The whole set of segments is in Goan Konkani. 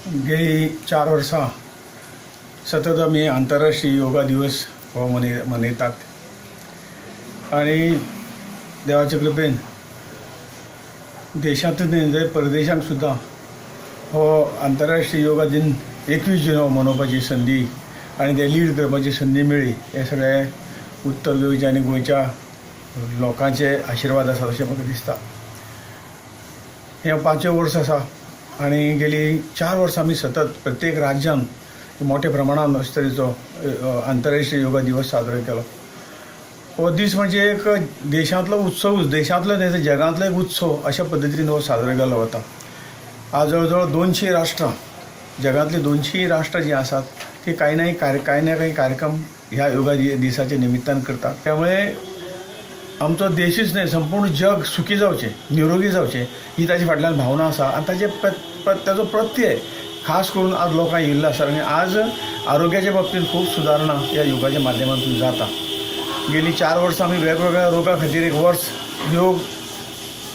गेली 4 वर्सां सतत आमी आंतरराष्ट्रीय योगा दिवस हो मनयतात आनी देवाच्या कृपेन देशांतूच न्हय तर परदेशांत सुद्दां हो आंतरराष्ट्रीय योगा दिन 21 जून हो मनोवपाची संदी आनी ते लीड करपाची संदी मेळ्ळी. हे सगळे उत्तर गोंयच्या आनी गोंयच्या लोकांचे आशिर्वाद आसा अशें म्हाका दिसता. हें पांचवें वर्स आसा आनी गेली 4 वर्सां आमी सतत प्रत्येक राज्यान मोठ्या प्रमाणान अशे तरेचो आंतरराष्ट्रीय योगा दिवस साजरो केलो. हो दीस म्हणजे एक देशांतलो उत्सवूच, देशांतलो न्हय तर जगांतलो एक उत्सव अशा पद्दतीन हो साजरो केलो वता. आज जवळ जवळ 200 राष्ट्रां, जगांतलीं 200 राष्ट्रां जीं आसात ती कांय ना काही कार्यक्रम ह्या योगा दिसाच्या निमित्तान करतात. त्यामुळे आमचो देशूच न्हय, संपूर्ण जग सुखी जावचें, निरोगी जावचें ही ताजे फाटल्यान भावना आसा आनी ताजे ताजो प्रत्यय खास करून आज लोकांक येयल्लो आसा आनी आज आरोग्याच्या बाबतींत खूब सुदारणा ह्या योगाच्या माध्यमांतून जाता. गेली 4 वर्सां आमी वेगवेगळ्या रोगा खातीर एक वर्स योग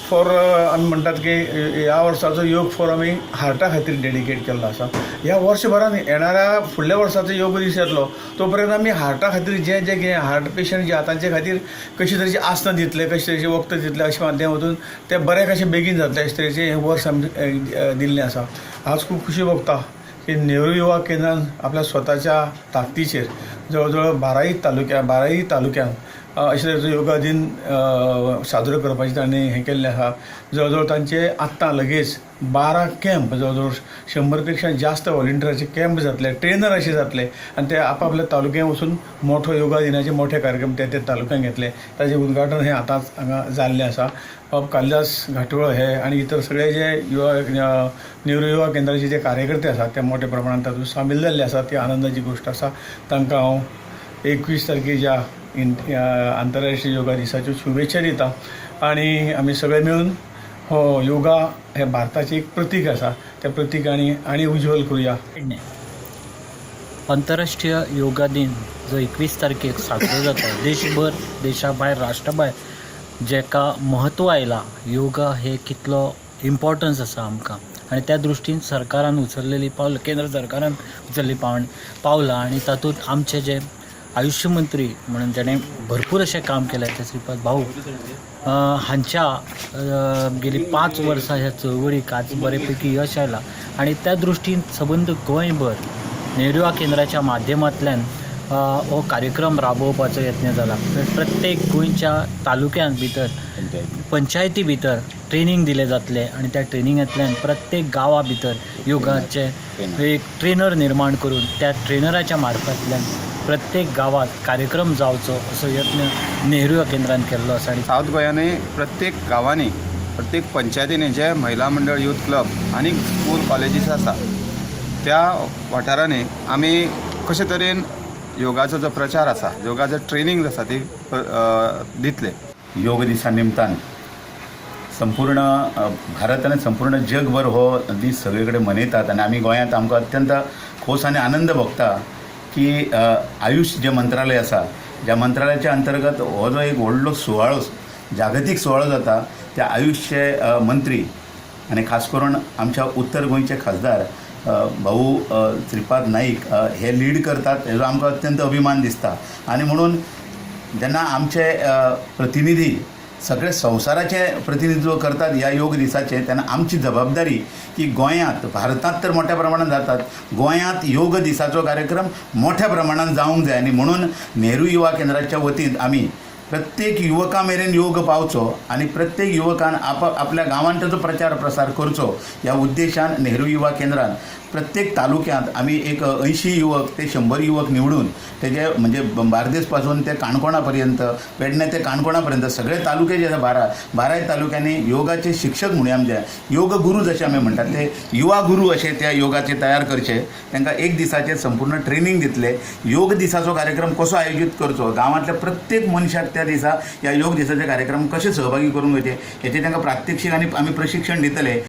फॉर आमी म्हणटात की ह्या वर्साचो योग फॉर आमी हार्टा खातीर डेडिकेट केल्लो आसा. ह्या वर्सभरान येणाऱ्या फुडल्या वर्साचो योग दीस येतलो तो पर्यंत आमी हार्टा खातीर जें जें कितें हार्ट पेशंट जे आहा तांचे खातीर कशी तरेची आसनां दितले, कशे तरेचे वखदां दितले, अशा माध्यमातून ते बरे कशे बेगीन जातले अशे तरेचें हें वर्स आमी दिल्लें आसा. आज खूब खुशी भोगता की नेहरू युवा केंद्रान आपल्या स्वताच्या ताकदीचेर जवळ जवळ बाराय तालुक्यांत अशे तरेचो योगा दिन साजरो करपाचें तांणी हें केल्लें आसा. जवळ जवळ तांचे आत्तां लगेच 12 कॅम्प, जवळ जवळ 100 पेक्षा जास्त व्हॉलंटियराचे कॅम्प जातले, ट्रेनर अशे जातले आनी ते आपापल्या तालुक्यांत वचून मोठो योगा दिनाचे मोठे कार्यक्रम त्या त्या तालुक्यांत घेतले. ताजें उद्घाटन हें आतांच हांगा जाल्लें आसा. बाब कालिदास घाटवळ हे आनी इतर सगळे जे युवा नेहरू युवा केंद्राचे जे कार्यकर्ते आसात ते मोठ्या प्रमाणात तातूंत सामील जाल्ले आसात. ती आनंदाची गोश्ट आसा. तांकां हांव 21 तारखेच्या आंतरराष्ट्रीय योगा दिसाच्यो शुभेच्छा दिता आनी आमी सगळे मेळून हो योगा हे भारताचें एक प्रतीक आसा, त्या प्रतीक आनी आनी उज्ज्वल करुया. पेडणे आंतरराष्ट्रीय योगा दिन जो 21 तारखेक साजरो जाता, देशभर, देशा भायर, राष्ट्रा भायर जेका म्हत्व आयलां, योगा हे कितलो इम्पॉर्टन्स आसा आमकां आनी त्या दृश्टीन सरकारान उचललेली पावलां, केंद्र सरकारान उचलली पावलां आनी तातूंत आमचे जे आयुश्य मंत्री म्हणून जेणें भरपूर अशें काम केलें ते श्रीपाद भाऊ हांच्या गेली 5 वर्सां ह्या चळवळीक आज बरे पैकी यश आयलां आनी त्या दृश्टीन सबंद गोंयभर नेहरू युवा केंद्राच्या माध्यमांतल्यान हो कार्यक्रम राबोवपाचो यत्न जाला. प्रत्येक गोंयच्या तालुक्यांत भितर, पंचायती भितर ट्रेनींग दिलें जातलें आनी त्या ट्रेनिंगांतल्यान प्रत्येक गांवा भितर योगाचे एक ट्रेनर निर्माण करून त्या ट्रेनराच्या मार्फांतल्यान प्रत्येक गांवांत कार्यक्रम जावचो असो यत्न नेहरू युवा केंद्रान केल्लो आसा आनी सावथ गोंयांनी प्रत्येक गांवांनी, प्रत्येक पंचायतींनी जे महिला मंडळ, यूथ क्लब आनी स्कूल कॉलेजीस आसा त्या वाठारांनी आमी कशे तरेन योगाचो जो प्रचार आसा, योगाचो ट्रेनींग आसा ती दितले. योग दिसा निमतान संपूर्ण भारत आनी संपूर्ण जगभर हो दीस सगळे कडेन मनयतात आनी आमी गोंयांत आमकां अत्यंत खोस आनी आनंद भोगता की आयुष जें मंत्रालय आसा, ज्या मंत्रालयाच्या अंतर्गत हो जो एक व्हडलो सुवाळो, जागतीक सुवाळो जाता, त्या आयुषचे मंत्री आनी खास करून आमच्या उत्तर गोंयचे खासदार भाऊ श्रीपाद नाईक हे लीड करतात हेजो आमकां अत्यंत अभिमान दिसता. आनी म्हणून जेन्ना आमचे प्रतिनिधी सगळे संवसाराचें प्रतिनिधित्व करतात ह्या योग दिसाचें, तेन्ना आमची जबाबदारी की गोंयांत, भारतांत तर मोठ्या प्रमाणात जातात, गोंयांत योग दिसाचो कार्यक्रम मोठ्या प्रमाणात जावंक जाय. आनी म्हणून नेहरू युवा केंद्राच्या वतीन आमी प्रत्येक युवका मेरेन योग पावचो आनी प्रत्येक युवकान आपल्या गांवांत ताचो प्रचार प्रसार करचो ह्या उद्देशान नेहरू युवा केंद्रान प्रत्येक तालुक्यांत आमी एक 80 युवक ते 100 युवक निवडून तेजे म्हणजे बार्देस पासून ते काणकोणा पर्यंत, पेडणे ते काणकोणा पर्यंत सगळे तालुके जे आसा 12, बाराय तालुक्यांनी योगाचे शिक्षक म्हणुया, आमचे योग गुरू जशे आमी म्हणटात ते युवा गुरू अशे त्या योगाचे तयार करचे. तांकां एक दिसाचें संपूर्ण ट्रेनींग दितले. योग दिसाचो कार्यक्रम कसो आयोजीत करचो, गांवांतल्या प्रत्येक मनशाक त्या दिसा ह्या योग दिसाचे कार्यक्रम कशे सहभागी करून घेवचे हेचें तांकां प्रात्यक्षीक आनी आमी प्रशिक्षण दितले.